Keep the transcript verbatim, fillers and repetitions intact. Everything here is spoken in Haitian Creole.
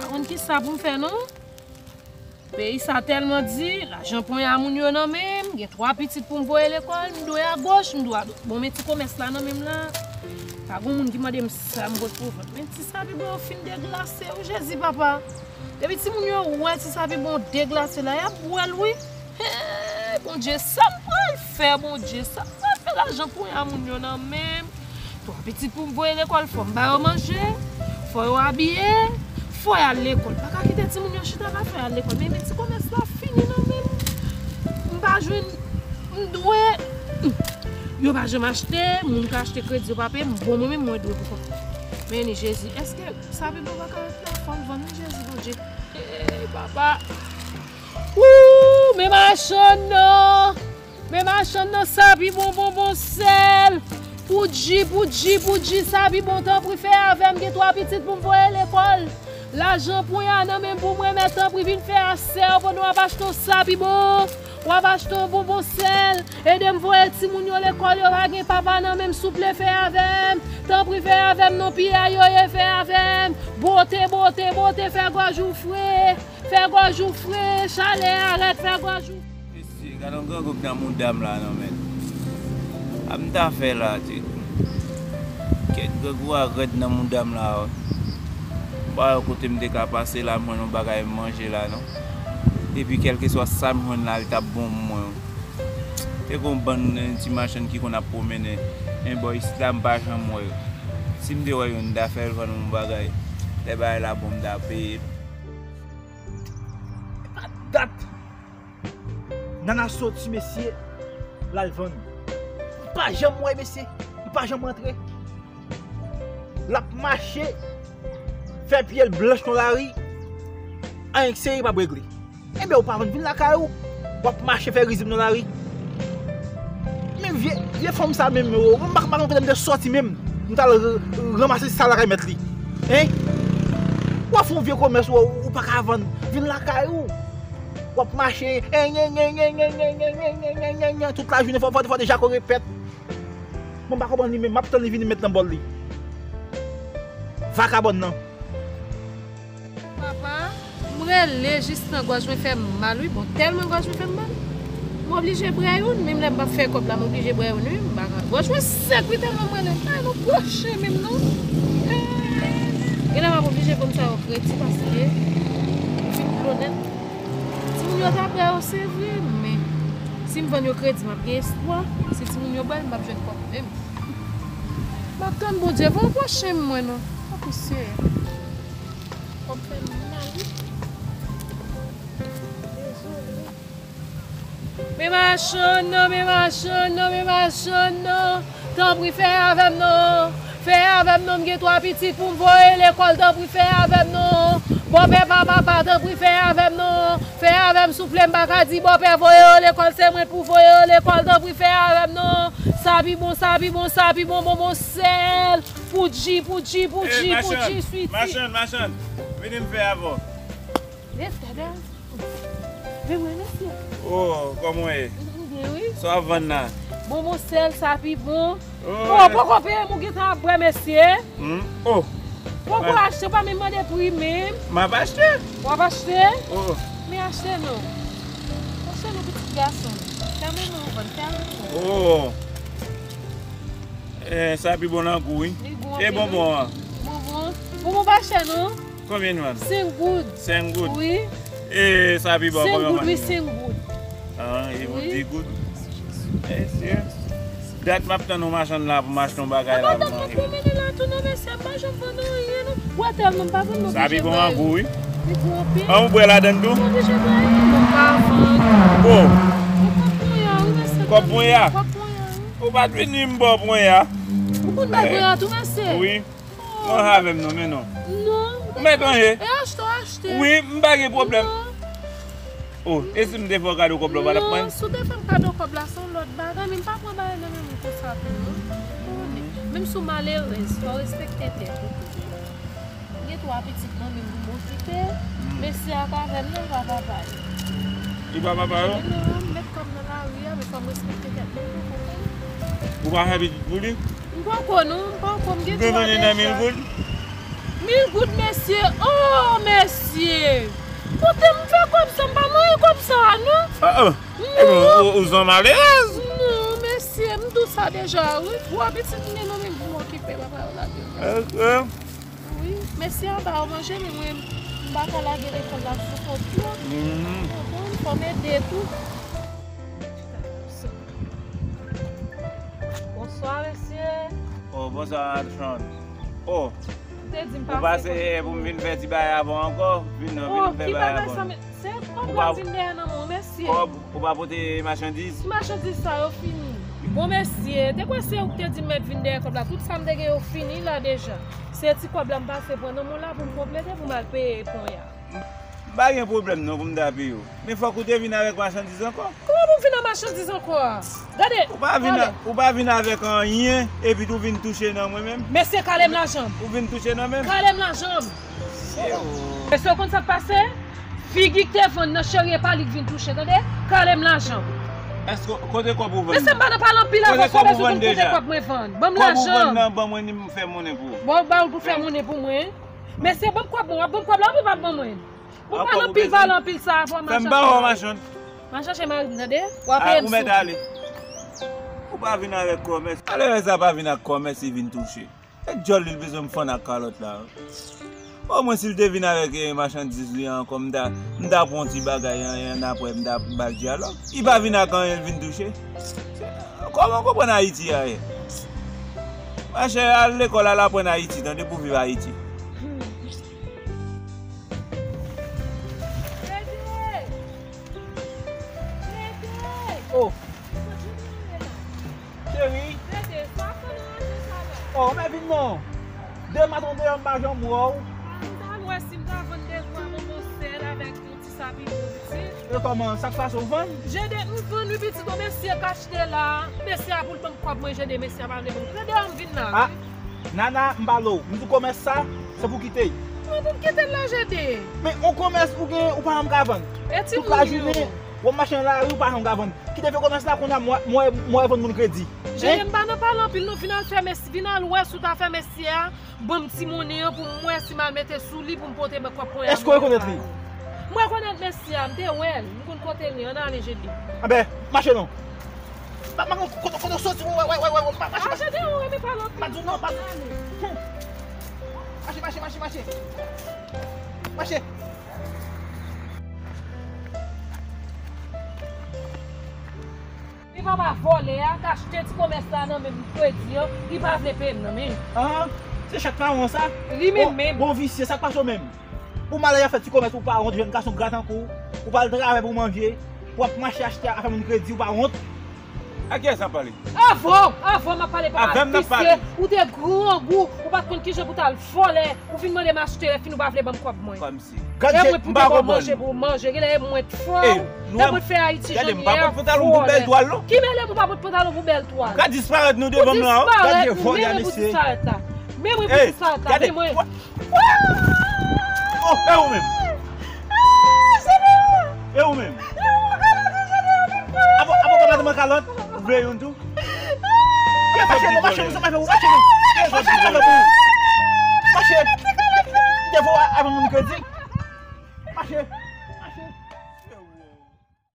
Konn ki sa pou m fè non? Peyi sa tèlman di, lajan ponya moun yo nan men m, gen twa pitit pou m voye lekòl, m dwe a goch, m dwe a dwat. Bon, men ti komès la nan men m la, pa gon moun ki mande m sa m pot pou vant. Men ti Sapi bon yo fin deglase wi, Jezi papa. Depi timoun yo wè ti Sapi bon deglase la, y ap bwè l wi. Hey, Bondye, sa m pral fè, Bondye, sa m pral fè, lajan ponya moun yo nan men m. Twa pitit pou m voye lekòl, fò m ba yo manje, fò yo abiye, fò y al lekòl. Pa ka kite timoun yo chita pa fè y al lekòl. Men, men ti komès la fini nan men m. M pa jwenn, m dwe, yo pa janm achte, moun ka achte kredi, yo pa peye m, bon, mwen menm mwen dwe pou kont mwen. Men ni Jezi, èske Sapi bon pa ka ret la, fò m vann wi Jezi Bondye. Hey, papa. Wou, men machann nan. Men machann nan, Sapi bon, bon, bon sèl. Poudji, poudji, poudji, Sapi bon, tanpri fè avè m, gen twa pitit pou m voye lekòl. Lajan ponya nan men m pou mwen, men tanpri vin fè asè w pandan w ap achte yon Sapi bon. W ap achte yon bonbon sèl. Ede m voye timoun yo lekòl, yo pa gen papa nan men m, souple fè avè m. Tanpri fè avè m non, piyay yo ye, fè avè m. Bote, bote, bote, fè gòj ou fre. Fè gòj ou fre, chalè a rèd, fè gòj ou. Mesye, gade yon grangou k nan mouda m la non, men. A m ta fè la, ti. Kèt grangou a rèd nan mouda m la, wi. M pa wè kote m te ka pase la, m jwenn yon bagay m manje la, non. Epi kèlkeswa sa m jwenn la, li t ap bon pou mwen, wi. Te gon bann, eh, ti machann ki konn ap pwomennen, men bò isit la, m pa janm wè yo. Si m te wè youn, m ta fè l vann yon bagay. Lè bagay la bon, m ta peye l. Pa dat Nana soti, mesye, l al vann. M pa janm wè, mesye. Li pa janm rantre. L ap mache, fè pye l blanch nan lari. Anyen k serye p ap regle. Ebyen, ou pa vann, vin lakay ou. W ap mache fè rizib nan lari. Men vye, vye fanm sa menm, yo, m pa, m pa konn kote m te sòti menm. M t al r-, ranmase sa lakay mèt li. Hein? W ap fè yon vye komès, ou, ou pa ka vann. Vin lakay ou. W ap mache, tout lajounen, fò, fò, fò te jako repèt. Mwen pa konprann li menm, m ap tann li vini met nan bòl li. Vakabòn nan. Papa, m rele jistan gòj mwen fè m mal, wi. Bon, tèlman gòj mwen fè m mal. M oblije bwè youn, menm lè m p ap fè kòb la, m oblije bwè youn, wi. M pa ka. Gòj mwen sèk, wi, tèlman m rele. Ay, nou pwoche menm, non. Genlè m ap oblije ban m sa yo kredi, paske m fin dlo nèt. Timoun yo ta bwè yo, se vre, men si m vann yo kredi, m ap gen espwa. Si timoun yo bwè l, m p ap jwenn kòb menm. M ap tann Bondye, pa pwoche m mwen non. Tanpri, Seyè. Kò m fè m mal, wi. Dezole. Men machann nan, men machann nan, men machann nan. Tanpri fè avè m non. Fè avè m non, m gen twa pitit pou m voye lekòl, tanpri fè avè m non. Bòpè pa papa, tanpri fè avè m non. Fè avè m souple, m pa ka di bòpè voye yo lekòl, se mwen pou voye yo lekòl, tanpri fè avè m non. Sa pi bon, sa pi bon, sa pi bon, bonbon sèl. Poudji, poudji, poudji, poudji, switi. Machann, machann, vini m fè avè w. Yes, dada. Vin mwen, mesye. Oh, kòman w ye? M byen, wi. Sa w ap vann la? Bonbon sèl, sa pi bon. Oh, oh, poko peye m, ou gentan ap bwè, mesye. Hmm? Oh. Poko achte, pa menm mande pri menm. M ap achte. W ap achte? Oh. Men achte non. Achte non, pitit gason. Fè menm ou vann, fè menm ou. Oh. Eh, sa pi bon nan gou, wi. Li gou anpil, wi. E bonbon an? Bonbon. Bonbon pa chè, non. Konbyen nou vann? Senk goud. Senk goud? Wi. E sa pi bon, konbyen w vann li? Senk goud, wi, senk goud. Ah, e bon, wi, dis goud. Mesye. Dat m ap tann yon machann la pou m achte yon bagay la pou manje. Papa, dat m ap pwomennen la tou, non, mesye, m pa janm vann anyen, non. Bwè tèlman m pa vann, m oblije bwè. Sa pi bon an gou, wi. Li gou anpil. An, ou bwè ladann tou? M oblije bwè, non, m pa vann. Oh. Kòb ponya, wi, mesye. Kòb ponya? Kòb ponya, wi. Ou pa t vin di m ba w ponya. Ou konn bay ponya tou, mesye? Wi. Manje avè m non, men non. Non. Ou mèt manje. E achte, w achte. Wi, m pa gen pwoblèm. Non. Oh, e si m te fè w kado kòb la, w pa t ap pran? Non, si w te fè m kado kòb la, se yon lòt bagay, men m pa pran bagay nan men moun konsa tou, non. Ou konnen. Menm si w malerèz, fò w respekte tèt ou tou. M gen twa pitit nan men m pou m okipe. Hmm. Mesye a pa avè m non, l pa papa yo. Li pa papa yo? Non, m met kò m nan lari a, men fò m respekte tèt mwen, ou konprann? Ou pa fè pitit pou li? M poko non, m poko, m gen twa deja. Ou gen mil goud? Mil goud, mesye, oh, mesye! Mesye, kote m fè kòb sa, m pa manyen kòb sa a, non. Ah, ah. Non. Ou, ou, ou se yon malerèz. Non, mesye, m di w sa deja, wi. Twa pitit m gen nan men m pou m okipe, papa yo lage m. Ok. Wi, mesye anba yo manje, men mwen, m pa ka lage lekòl la sou kont yo. Mhm. Ou konprann, fò m ede tou. Bonswa, mesye. Oh, bonswa, Alfrand. Oh, ou pase pou m vin fè ti bagay avè w ankò? Vin non, vin fè bagay avè m. Se kòb la m vin dèyè nan men w, mesye. Kòb, ou pa pote machandiz? Machandiz sa yo fini. Bon, mesye, te kwè se ou ki te di m mèt vin dèyè kòb la. Tout sa m te gen yo fini la deja. Se ti kòb la m pase pran nan men w la pou m konplete pou m al peye pon ya. M pa gen pwoblèm non pou m ta peye w. Men fòk ou te vin avèk machandiz ankò. Kòman pou m vin ak machandiz ankò a? Gade, ou pa vin a, ou pa vin avèk anyen, epi tou vin touche nan mwen menm. Mesye, kale m lajan m. Ou vin touche nan men m. Kale m lajan m. Mesye, o. Mesye, ou konn sa k pase? Figi k te vann nan cheri e pa li k vin touche, tande? Kale m lajan m. Èske, kote kòb ou vann nan? Mesye, m pa nan pale anpil avè w, fò bezwen konn kote kòb mwen vann. Ban m lajan m. Kòb ou vann nan, ban mwen ni m fè monnen pou ou. Bon, ba ou pou fè monnen pou mwen. Mesye, ban m kòb mwen, w ap ban m kòb la, w ap ban mwen. Ou pa nan pil pale anpil sa avè w, machann. Fè m ba w machann. M a chache mari m, tande? W ap peye m sou. Ou mèt ale. Ou pa vin avèk kòmès. Malerèz la pa vin ak kòmès, li vin touche. E djòl li, li bezwen m fann ak kalòt la. Omwen si l te vin avèk, eh, machandiz li ankò, m ta, m ta pran yon ti bagay, an, annapre m ta ba l dyalòg. Li pa vin ak anyen, l vin touche. Kòman w konprann Ayiti a ye? Machè, al lekòl, al aprann Ayiti, tande, pou viv Ayiti. Dede! Dede! Oh! Cheri! Dede, sa fè nan ranje sa la? Oh, men vin non! Demen maten w deyò, m pa janm wè w. Ah, m t al wè si m ta vann de twa bonbon sèl avèk yon ti sapiwo pitit. E kòman, sa k pase w vann? Dede, m vann wi pitit, bon, mesye k achte la. Mesye a pou l ban m kòb mwen, Dede, mesye a pa vle ban m. Dede, m vin la, wi. Nana, m pale w. M di w kòmès sa, se pou kite. Mwen pou m kite l la, Dede. Men yon kòmès ou gen, ou pa janm ka vann. Tout lajounen, w ap mache nan lari, ou pa janm ka vann. Kite vye kòmès la, kounye a m wè, m wè, m wè vann moun kredi. Dede, m pa nan pale anpil, non, vin al fè mèsi, vin al wè si w ta fè mèsi a. Ban m ti monnen an pou m wè si m al mete sou li pou m pote ban kòb ponyè. Èske w rekonèt li? M rekonèt mesye a, m te wè l, m konn kote l ye, ann ale Dede. Anben, mache non. Ma, ma, kote, kote w soti, wè, wè, wè, wè, wè, ma, mache, mache. Dede, ou renmen pale anpil. Pa di w non, pa di w. Mache, mache, mache, mache. Mache. Li papa vòlè a k achte ti kòmès la nan men m kredi an, li pa vle peye m nan men. Ah, se chat mawon sa? Li menm menm. Bon visye, sa k pase w menm? Ou malè y ap fè ti kòmès, ou pa wont, jèn gason gra tankou w, ou pa al travay pou manje, w ap mache achte afè moun kredi, ou pa wont? A kiyès n ap pale? Avè w, avè w m ap pale, papa visye, ou te grangou, ou pa t konn kijan pou w t al vòlè, ou vin mande m achte, lè fini ou pa vle ban m kòb mwen. Gad je, m pa konprann. E mwen pou te ba w manje pou w manje, genlè e mwen t fè w. E mwen t fè Ayiti jan li ye a, vòlè. Ki mele m ou pa pot pantalon pou bèl twal? Gad disparèt nou devan m la, gad je vòlè a mesye. Men mwen pou disparèt la. Men mwen pou disparèt la, men mwen. Oh, e ou menm? E ou menm? Apo, apo, pa mete mwen kalòt, ou vle youn tou? Mache non, mache non, mache non, mache non. Mache. Devan avè moun kredi. Mache.